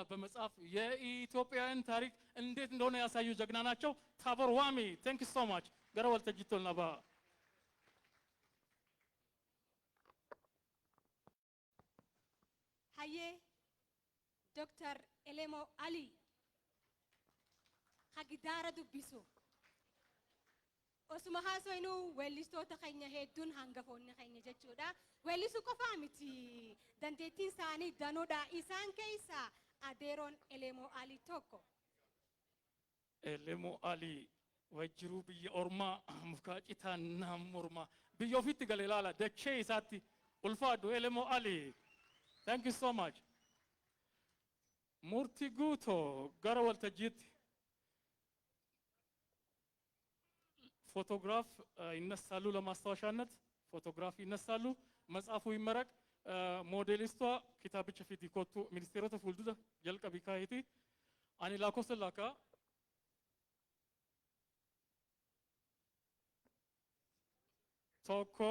በመጻፍ የኢትዮጵያውያን ታሪክ እንዴት እንደሆነ ያሳዩ ጀግና ናቸው። ታቦር ዋሚ thank you so much gara waltajjiitti ol nabaa. Hayyee, Dr. Elemo Ali hagidaara dubbisu. Osuma haasofnu weellistoota keenya hedduun hangafoonni keenya jechuudha. Weellisuu qofaa miti, dandeettiin isaanii danuudha. Isaan keessaa adeeroon Elemoo Alii tokko. Elemoo Alii wajjiruu biyya ormaa mukaa citaan naam mormaa biyya ofiitti gale ilaala dachee isaatti. Ulfaadhu Elemoo Alii. Thank you so much. Murtii Guutoo gara waltajjiitti. ፎቶግራፍ ይነሳሉ፣ ለማስታወሻነት ፎቶግራፍ ይነሳሉ። መጽሐፉ ይመረቅ። ሞዴሊስቷ kitaabicha fidi kottu, ministeerota fuuldura jalqabi kaayiti. Ani lakkoofsa laakaa tokko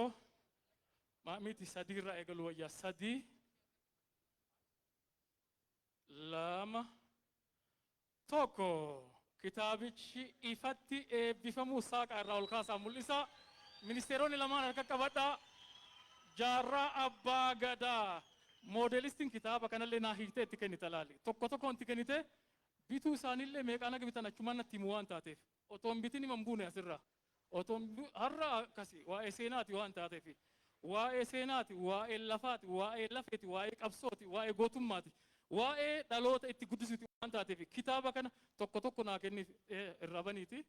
miti, sadiirraa eegalu wayyaa. Sadii, lama, tokko. Kitaabichi ifatti eebbifamuu saaqa irraa ol kaasaa mul'isa. Ministeeronni lamaan harka qabadhaa. Jaarraa Abbaa Gadaa, moodelistiin kitaaba kanallee naa hiiktee itti kennita. Laali, tokko tokkoon itti kennite. Bituu isaaniillee meeqaan akka bitan achumaan natti himu waan taateef otoo hin bitin himan buune asirraa otoo har'a akkasi. Waa'ee seenaati waan taateef, waa'ee seenaati, waa'ee lafaati, waa'ee lafeeti, waa'ee qabsooti, waa'ee gootummaati, waa'ee dhaloota itti guddisuuti waan taateef kitaaba kana tokko tokko naa kenniif irraa baniiti.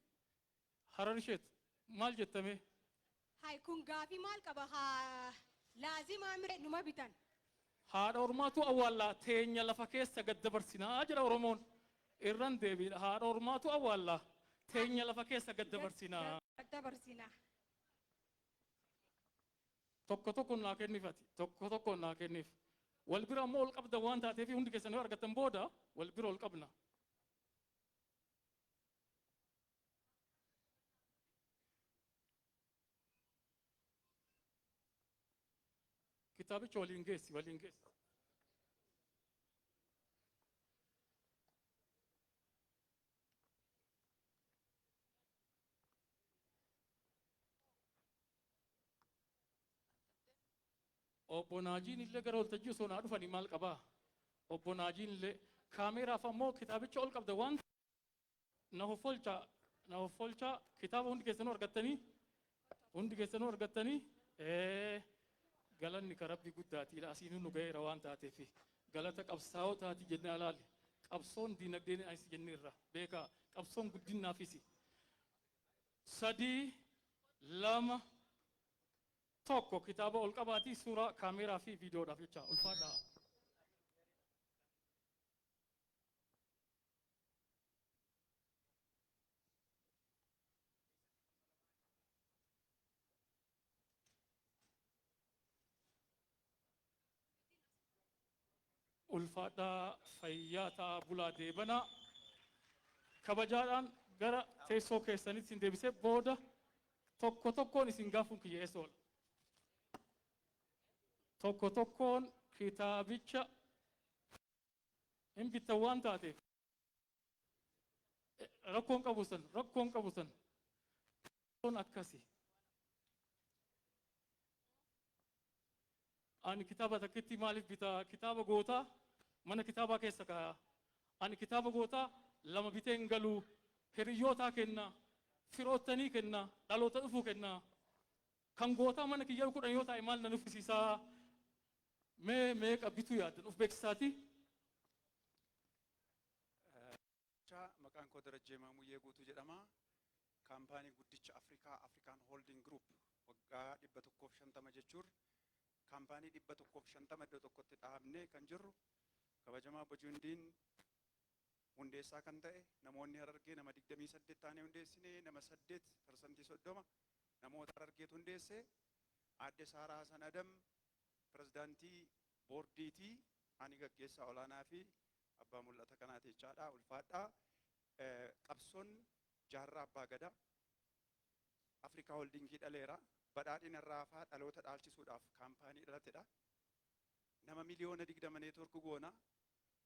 Harar isheet maal jettame? Hay, kun gaafii maal qaba? Haa, laazimaa mire, numa bitan. Haadha ormaatu awwaallaa, teenya lafa keessa gad dabarsinaa jedha Oromoon. Irran deebiidha. Haadha ormaatu awwaallaa, teenya lafa keessa gad dabarsinaa. Gad dabarsinaa. Tokko tokko naa kennifati. Tokko tokko naa kenniif. Wal bira ammoo ol qabda waan taateef hundi keessan yoo argattan booda wal bira ol qabna. Kitaabicha waliin geessi, waliin geessi. Obbo Naajiin illee gara waltajjii osoo naa dhufanii maal qabaa? Obbo Naajiin illee kaameeraaf ammoo kitaabicha ol qabda waan na hoffolchaa, na hoffolchaa. Kitaaba hundi keessanuu argattanii, hundi keessanuu argattanii. Galanni ka Rabbi guddaatiidha. Asiin nu ga'eera waan taateef galata qabsaa'otaati jennee alaali. Qabsoon diinagdeen as jenneerra, beekaa, qabsoon guddinnaafisi. Sadii, lama, tokko. Kitaaba ol qabaatii suuraa kaameeraa fi viidiyoodhaaf jecha. Ulfaadhaa. Ulfaadhaa, fayyaa ta'a, bulaa deebanaa. Kabajaadhaan gara teessoo keessanitti isin deebisee booda tokko tokkoon isin gaafuun kiyya eessa oola? Tokko tokkoon kitaabicha hin bittan waan taateef rakkoon qabu san, rakkoon qabu san rakkoon akkasi. Ani kitaaba takkitti maaliif bitaa? Kitaaba gootaa mana kitaabaa keessa kaa'a. Ani kitaaba gootaa lama bitee hin galuu. Hiriyyootaa kenna, firoottanii kenna, dhaloota dhufuu kenna. Kan gootaa mana kiyya 10 yoo taa'e maal na nuffisiisaa? Mee meeqa bituu yaaddan? Uf beeksisaati. Maqaan koo Darajjee Maamuyyee Guutuu jedhama. Kaampaanii guddicha Afrikaa, African Holding Group, waggaa 150 jechuun kaampaanii 150 iddoo tokkotti dhaabnee kan jirru, kabajamaa Bojundiin hundeessaa kan ta'e, namoonni Harargee nama 28 taanee hundeessine, nama 8, 30% namoota Harargeetu hundeesse. Aadde Saaraa Hasan Adam pirezidaantii boordiitii, ani gaggeessaa olaanaa fi abbaa mul'ata kanaati jechaadha. Ulfaadhaa. Qabsoon Jaarraa Abbaa Gadaa Afrikaa Holdingii dhaleera. Badhaadhina irraa hafaa dhaloota dhaalchisuudhaaf kaampaanii dhalatedha. Nama 20 miliyoona network goona.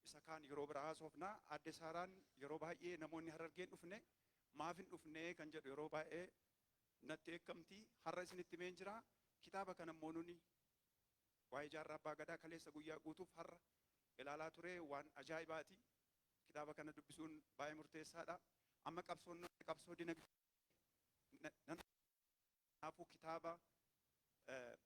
Isa kaan yeroo biraa haasofna. Adde Saaraan yeroo baay'ee namoonni Harargeen dhufne maaf hin dhufne kan jedhu yeroo baay'ee natti eekkamti. Har'a isinitti himeen jira. Kitaaba kana immoo nuni waa'ee Jaarraa Abbaa Gadaa kaleessa guyyaa guutuuf har'a ilaalaa ture, waan ajaa'ibaati. Kitaaba kana dubbisuun baay'ee murteessaadha. Amma qabsoon qabsoo dinagdee kanaafuu kitaaba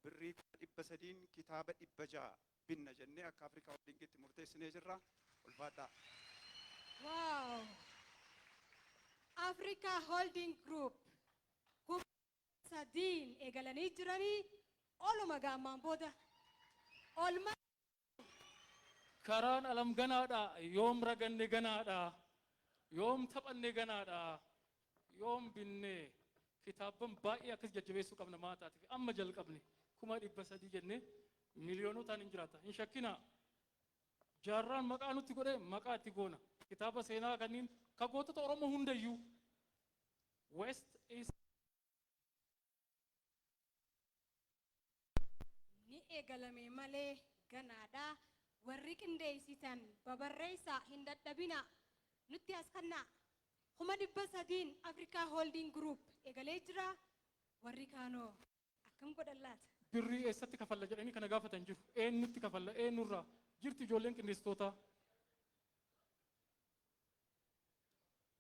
birrii 300n kitaaba 600 binna jennee akka Afrikaa Holdingitti murteessinee jirra. Ulfaadhaa. Wow! Africa Holding Group 3000n eegalanii jiranii oluma gaammaan booda olma. Karaan alam ganaadha, yoom raganne ganaadha, yoom taphanne ganaadha, yoom binne. Kitaabban baay'ee akkas jajjabeessuu qabna maa taatiif amma jalqabne 300,000 jenne miliyoonotaan hin jiraata. Hin shakkinaa. Jaarraan maqaa nutti godhe maqaa itti goona. Kitaaba seenaa kanneen ka gootota Oromoo hundayyuu West East Ni eegalame malee ganaadha. Warri qindeessitan babarreessaa, hin dadhabina, nutti as kannaa. 300,000n Africa Holding Group eegalee jira. Warri kaanoo akkam godhan laata? Birrii eessatti kafalla jedhanii kana gaafatan jiru. Eenyutti kafalla, eenyurraa jirti ijoolleen qindeessitootaa?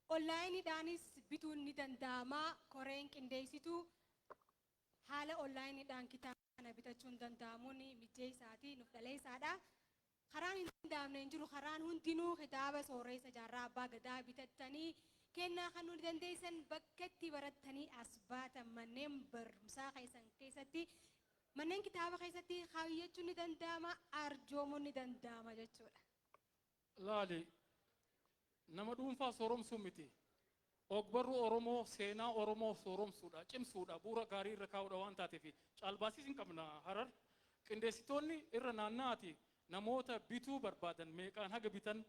Onlaayiniidhaanis bituun ni danda'ama. Koreen qindeessituu haala onlaayiniidhaan kitaaba kana bitachuun danda'amuun mijeessaati nuuf dhaleessaadha. Karaan hin danda'amne hin jiru. Karaan hundinuu kitaaba Sooressa Jaarraa Abbaa Gadaa bitattanii kennaa kan nu dandeessan, bakka itti barattanii as baatan, manneen barumsaa keessan keessatti, manneen kitaaba keessatti kaayyachuun ni danda'ama, arjoomuun ni danda'ama jechuudha. Laali, nama dhuunfaa sooromsuu miti. Ogbarruu Oromoo, seenaa Oromoo sooromsuudha, cimsuudha, bu'uura gaarii irra kaa'uudha waan taateef caalbaasiis hin qabna Harar. Qindeessitoonni irra naanna'aati namoota bituu barbaadan meeqaan haga bitan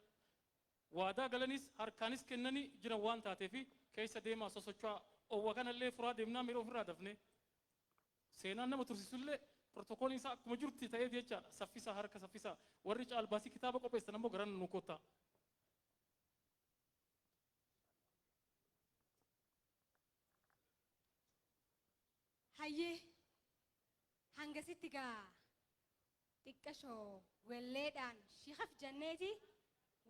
waadaa galanis harkaanis kennanii jiran waan taateef keessa deemaa sosocho'aa. Owwa kanallee furaa deemnaa miira ofirraa dafne. Seenaan nama tursiisullee pirootokooliin isaa akkuma jirti ta'eef jechaadha. Saffisaa, harka saffisaa. Warri caalbaasii kitaaba qopheessan ammoo garana nu kottaa. Hayyee, hangasitti gaa xiqqashoo welleedhaan shikaf jenneeti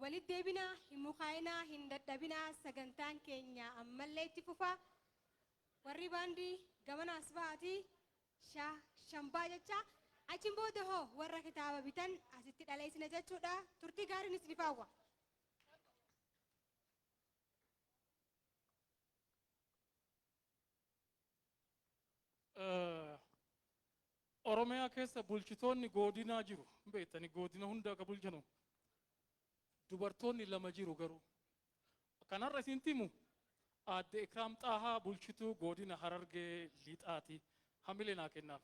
walitti deebinaa. Hin mukaayinaa, hin dadhabinaa, sagantaan keenya ammallee itti fufa. Warri baandii gamanaas ba'aatii shambaa jecha achiin booda hoo warra kitaaba bitan asitti dhaleessina jechuudha. Turtii gaariin isiniif hawwa. Oromiyaa keessa bulchitoonni godinaa jiru. Beektani, godina hunda akka bulchanu. Dubartoonni lama jiru garuu. Kanarra isin himu, aadde Ikraam Xaahaa bulchituu godina Harargee Lixaati. Hamilee naa kennaaf.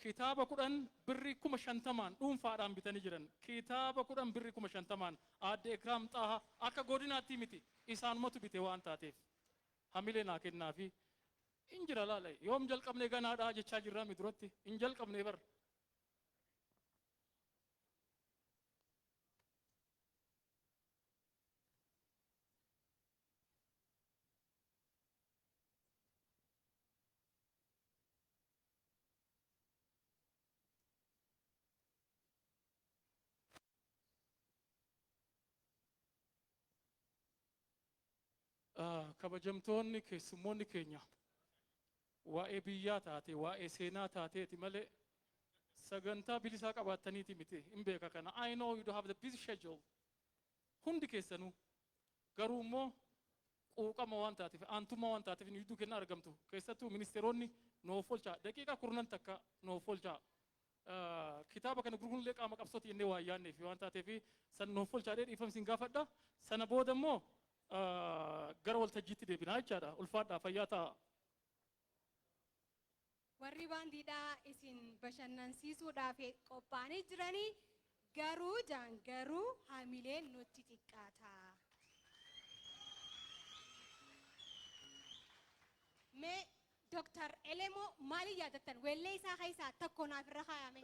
Kitaaba 10 birrii 50,000n dhuunfaadhaan bitanii jiran. Kitaaba 10 birrii 50,000n aadde Ikraam Xaahaa akka godinaatti miti, isaanumatu bite waan taateef. Hamilee naa kennaafi. In jira laala, yoom jalqabne ganaadhaa jechaa jirraa mi duratti hin jalqabne bar. Kabajamtoonni keessummoonni keenya, waa'ee biyyaa taate, waa'ee seenaa taateeti malee sagantaa bilisaa qabaattaniiti miti, hin beeka kana. I know you do have the busy schedule hundi keessanuu, garuu immoo quuqama waan taateef, aantummaa waan taateef nu gidduu kenna argamtu. Keessattuu ministeeronni, nuuf olchaa, daqiiqaa kurnan takka nuuf olchaa. Kitaaba kana gurgurullee qaama qabsooti jennee waan yaadneef waan taateef san nuuf olchaa dhiifamsi hin gaafadha. Sana booda immoo gara waltajjiitti deebinaa jechaadha. Ulfaadhaa, fayyaa ta'a. Warri baandiidhaa isin bashannansiisuudhaaf qophaa'anii jiranii, garuu jaan garuu hamileen nutti xiqqaata. Mee Dooktar Elemoo maaliin yaadattan? Weellee isaa keessaa tokko naaf irra kaayame.